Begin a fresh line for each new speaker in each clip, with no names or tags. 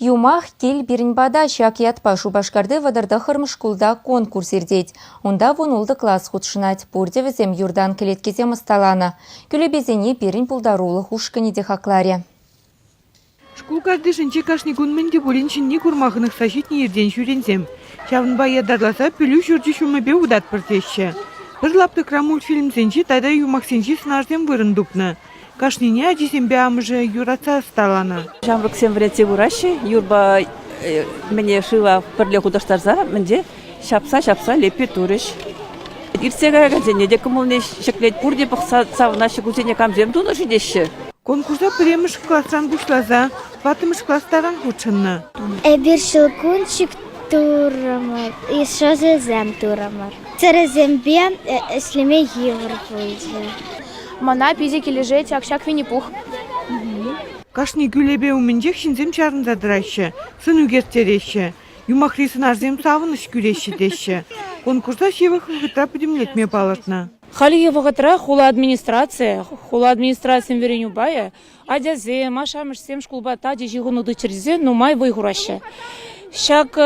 Юмах «Кил пирӗн пата» ҫак ятпа Шупашкарти 39-мӗш шкулта конкурс иртет. Унта 16 класс хутшӑнать. Пурте вӗсем юртан кӗлеткесем ӑсталанӑ. Кӳлепесене пирӗн пултарулӑх ушкӑнӗ те хакларӗ.
Шкул картишӗнче кашни кун мӗн те пулин ҫӗнни курма хӑнӑхса ҫитнӗ иртен-ҫӳренсем. Ҫавӑнпа ятарласа пӗлӳ ҫурчӗ ҫумӗпе утатпӑр теҫҫӗ. Пӗр лаптӑкра мультфильмсенчи тата юмахсенчи сӑнарсем вырӑн тупнӑ. Кашнине ачисемпе амӑшӗ юратса ӑсталанӑ.
Ҫамрӑксем вӗрентсе пыраҫҫӗ. Юрпа мӗне шыва пӗрле хутӑштарса мӗнте ҫапса-ҫапса леппи турӗҫ. Иртсе каякансене те кӑмӑлне ҫӗклет. Пурте пӑхса савӑнаҫҫӗ. Кусене камсем тунӑ-ши теҫҫӗ.
Конкурса пӗрремӗш класран пуҫласа тӑваттӑмӗш класс таран хутшӑннӑ.
Эпир ҫӑлкунчик турӑмӑр, шӑшисем турӑмӑр. Тӗрӗсемпе ӗҫлеме йывӑр пулчӗ.
Мана питӗ килӗшет ҫак Винни-Пух.
Кашни кӳлепе умӗнчех ҫынсем чарӑнса тӑраҫҫӗ, сӑн ӳкерттереҫҫӗ. Юмахри сӑнарсем савӑнӑҫ кӳреҫҫӗ теҫҫӗ. Конкурса ҫывӑх вӑхӑтра пӗтӗмлетме палӑртнӑ.
Хальхи вӑхӑтра хула администрацийӗ, хула администрацийӗн вӗренӳ пайӗ ачасем, ашшӗ-амӑшсем шкулпа тачӑ ҫыхӑну тытчӑр тесе нумай вӑй хураҫҫӗ. Ҫак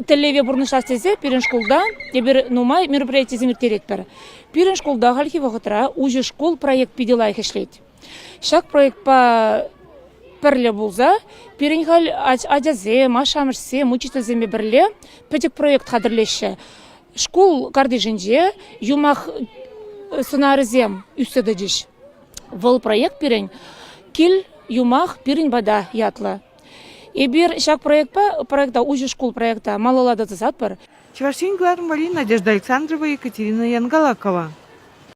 тӗллеве пурнӑҫлас тесе пирӗн шкулта эпир нумай мероприятисем ирттеретпӗр. Пирӗн шкулта хальхи вӑхӑтра уҫӑ шкул проект питӗ лайӑх ӗҫлет. Ҫак проектпа пӗрле пулса пирӗн халь ачасем, ашшӗ-амӑшсем, учительсемпе пӗрле пӗчӗк проект хатӗрлеҫҫӗ. Шкул картишӗнче юмах сӑнарӗсем ӳссе тӑчӗҫ. Вӑл проект пирӗн «Кил юмах пирӗн пата» ятлӑ. Эпир ҫак проектпа, проекта «Уҫӑ шкул» проекта малалла та тӑсатпӑр.
Чӑваш Ен кӑларӑм валли Надежда Александрова, Екатерина Янгалакова.